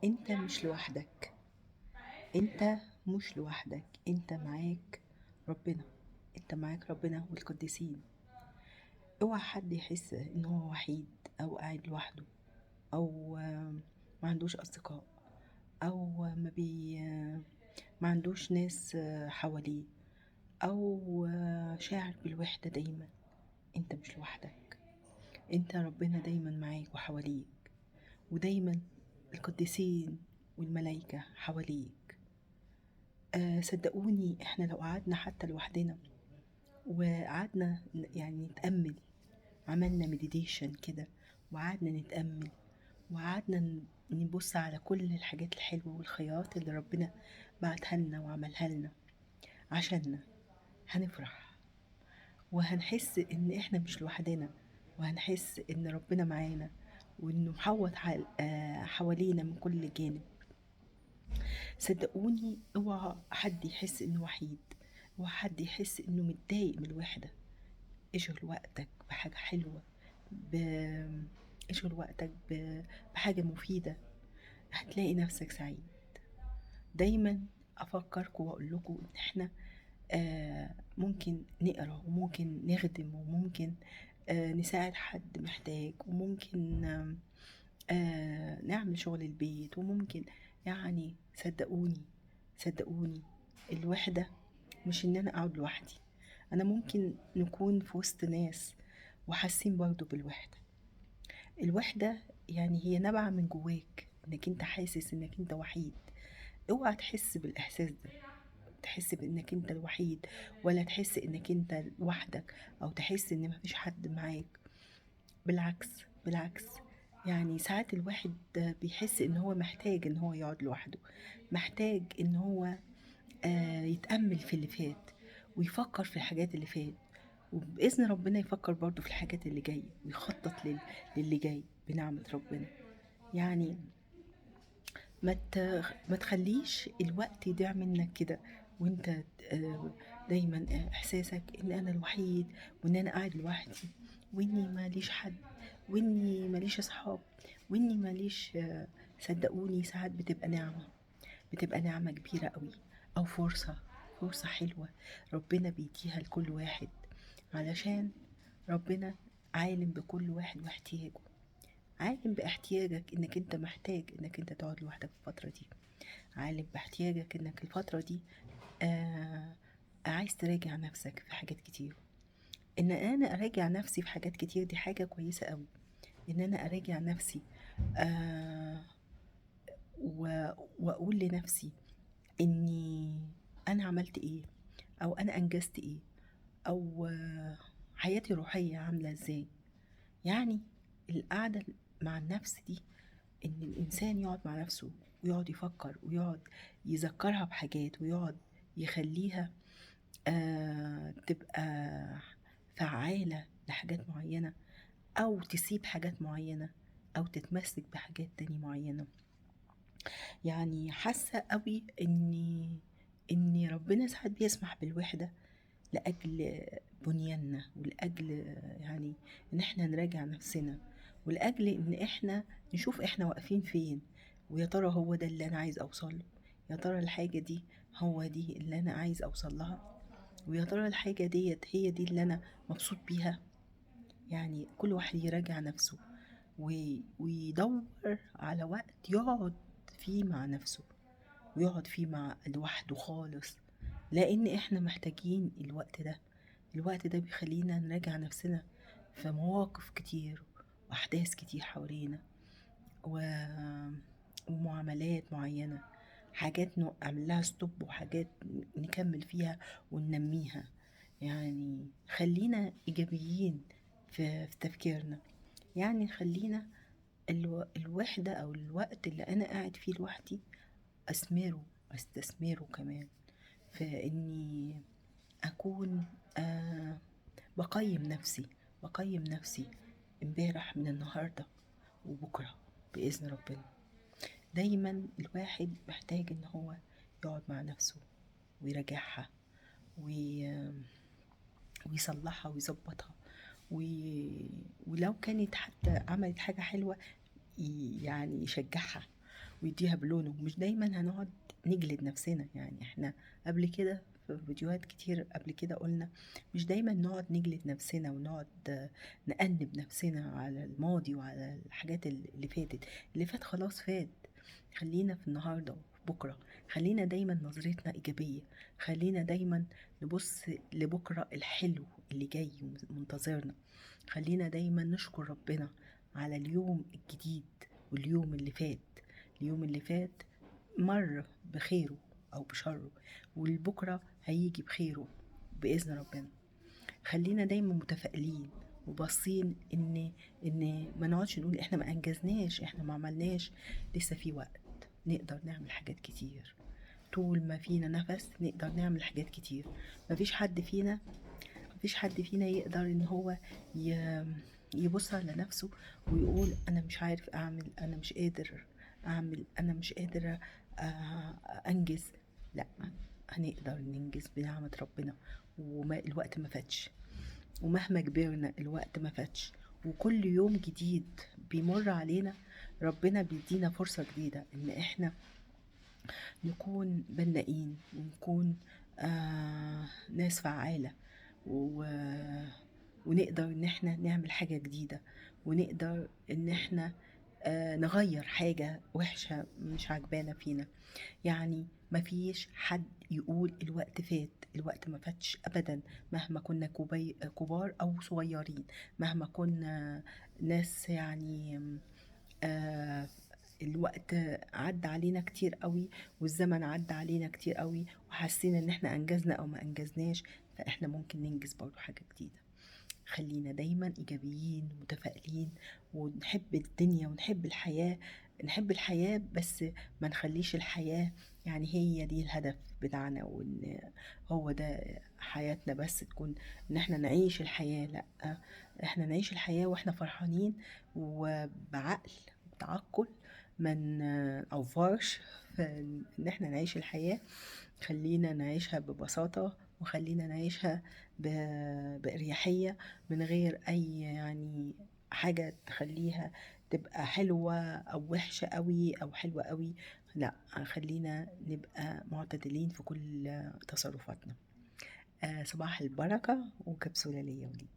انت مش لوحدك، انت مش لوحدك، انت معاك ربنا، انت معاك ربنا والقديسين. اوعى حد يحس ان هو وحيد او قاعد لوحده او ما عندوش اصدقاء او ما عندوش ناس حواليه او شاعر بالوحدة دايما. انت مش لوحدك، انت ربنا دايما معاك وحواليك، ودايما القديسين والملائكة حواليك. صدقوني احنا لو قعدنا حتى لوحدنا وقعدنا يعني نتأمل، عملنا meditation كده وقعدنا نتأمل وقعدنا نبص على كل الحاجات الحلوة والخيرات اللي ربنا بعتها لنا وعملها لنا عشاننا، هنفرح وهنحس ان احنا مش لوحدنا، وهنحس ان ربنا معانا وانه محوط حوالينا من كل جانب. صدقوني اوعى حد يحس انه وحيد، اوعى حد يحس انه متضايق من الوحدة. اشغل وقتك بحاجة حلوة، اشغل وقتك بحاجة مفيدة، هتلاقي نفسك سعيد. دايما افكركم واقول لكم ان احنا ممكن نقرا وممكن نخدم وممكن نساعد حد محتاج، وممكن نعمل شغل البيت، وممكن صدقوني الوحدة مش ان انا اقعد لوحدي، انا ممكن نكون في وسط ناس وحاسين برضو بالوحدة. الوحدة هي نابعة من جواك، انك انت حاسس انك انت وحيد. اوعى تحس بالاحساس ده، تحس بانك انت الوحيد، ولا تحس انك انت لوحدك، او تحس ان مفيش حد معاك. بالعكس، بالعكس، ساعات الواحد بيحس ان هو محتاج ان هو يقعد لوحده، محتاج ان هو يتأمل في اللي فات ويفكر في الحاجات اللي فات، وبإذن ربنا يفكر برضو في الحاجات اللي جاية ويخطط للي جاي بنعمة ربنا. ما تخليش الوقت يضيع منك كده وانت دايما احساسك ان انا الوحيد وان انا قاعد لوحدي واني ماليش حد واني ماليش اصحاب واني ماليش، صدقوني ساعات بتبقى نعمة، بتبقى نعمة كبيرة قوي، او فرصة حلوة ربنا بيديها لكل واحد، علشان ربنا عالم بكل واحد واحتياجه، عالم باحتياجك انك انت محتاج انك انت تقعد لوحدك في الفترة دي، عالم باحتياجك انك الفترة دي عايز تراجع نفسك في حاجات كتير. ان انا اراجع نفسي في حاجات كتير دي حاجة كويسة قوي، ان انا اراجع نفسي واقول لنفسي اني انا عملت ايه، او انا انجزت ايه، او حياتي الروحية عاملة ازاي. القعدة مع النفس دي، ان الانسان يقعد مع نفسه ويقعد يفكر ويقعد يذكرها بحاجات ويقعد يخليها تبقى فعالة لحاجات معينة، أو تسيب حاجات معينة، أو تتمسك بحاجات تاني معينة. حاسة قوي إني ربنا ساعات بيسمح بالوحدة لأجل بنياننا، ولأجل إن إحنا نراجع نفسنا، ولأجل إن إحنا نشوف إحنا واقفين فين، ويا ترى هو ده اللي أنا عايز أوصل له، يا ترى الحاجة دي هو دي اللي أنا عايز أوصل لها، ويا ترى الحاجة ديت هي دي اللي أنا مبسوط بيها. كل واحد يراجع نفسه ويدور على وقت يقعد فيه مع نفسه ويقعد فيه مع لوحده خالص، لأن إحنا محتاجين الوقت ده. الوقت ده بيخلينا نراجع نفسنا في مواقف كتير وأحداث كتير حوالينا ومعاملات معينة، حاجات نعمل لها ستوب وحاجات نكمل فيها وننميها. خلينا إيجابيين في تفكيرنا، خلينا الوحدة أو الوقت اللي أنا قاعد فيه لوحدي أستثمره كمان في إني أكون بقيم نفسي امبارح من النهاردة وبكرة بإذن ربنا. دايما الواحد محتاج إن هو يقعد مع نفسه ويراجعها ويصلحها ويظبطها، ولو كانت حتى عملت حاجة حلوة يشجعها، ويديها بلونه. مش دايما هنقعد نجلد نفسنا، يعني احنا قبل كده في فيديوهات كتير قبل كده قلنا مش دايما نقعد نجلد نفسنا ونقعد نأنب نفسنا على الماضي وعلى الحاجات اللي فاتت. اللي فات خلاص فات، خلينا في النهاردة وبكرة، خلينا دايما نظرتنا إيجابية، خلينا دايما نبص لبكرة الحلو اللي جاي ومنتظرنا، خلينا دايما نشكر ربنا على اليوم الجديد واليوم اللي فات. اليوم اللي فات مر بخيره أو بشره، والبكرة هيجي بخيره بإذن ربنا. خلينا دايما متفائلين وباصين إن ما نقعدش نقول إحنا ما أنجزناش، إحنا ما عملناش، لسه في وقت نقدر نعمل حاجات كتير. طول ما فينا نفس نقدر نعمل حاجات كتير. مفيش حد فينا يقدر إن هو يبص على نفسه ويقول أنا مش عارف أعمل، أنا مش قادر أعمل، أنا مش قادر أنجز. لا، هنقدر ننجز بنعمة ربنا، وما الوقت ما فاتش، ومهما كبرنا الوقت ما فاتش، وكل يوم جديد بيمر علينا ربنا بيدينا فرصة جديدة إن إحنا نكون بنائين ونكون ناس فعالة، ونقدر إن إحنا نعمل حاجة جديدة، ونقدر إن إحنا نغير حاجة وحشة مش عجبانا فينا. يعني مفيش حد يقول الوقت فات، الوقت ما فاتش أبدا، مهما كنا كبار أو صغيرين، مهما كنا ناس الوقت عدى علينا كتير قوي والزمن عدى علينا كتير قوي وحسينا ان احنا انجزنا او ما انجزناش، فاحنا ممكن ننجز برضو حاجة جديدة. خلينا دايما ايجابيين ومتفائلين ونحب الدنيا ونحب الحياة، نحب الحياة بس ما نخليش الحياة هي دي الهدف بتاعنا وان هو ده حياتنا بس، تكون ان احنا نعيش الحياة. لا، احنا نعيش الحياة واحنا فرحانين وبعقل وبتعقل، ما نأفرش في ان احنا نعيش الحياة. خلينا نعيشها ببساطة وخلينا نعيشها بإريحية من غير أي حاجة تخليها تبقى حلوة أو وحشة قوي أو حلوة قوي. لا، خلينا نبقى معتدلين في كل تصرفاتنا. صباح البركة وكبسولة ليا وليك.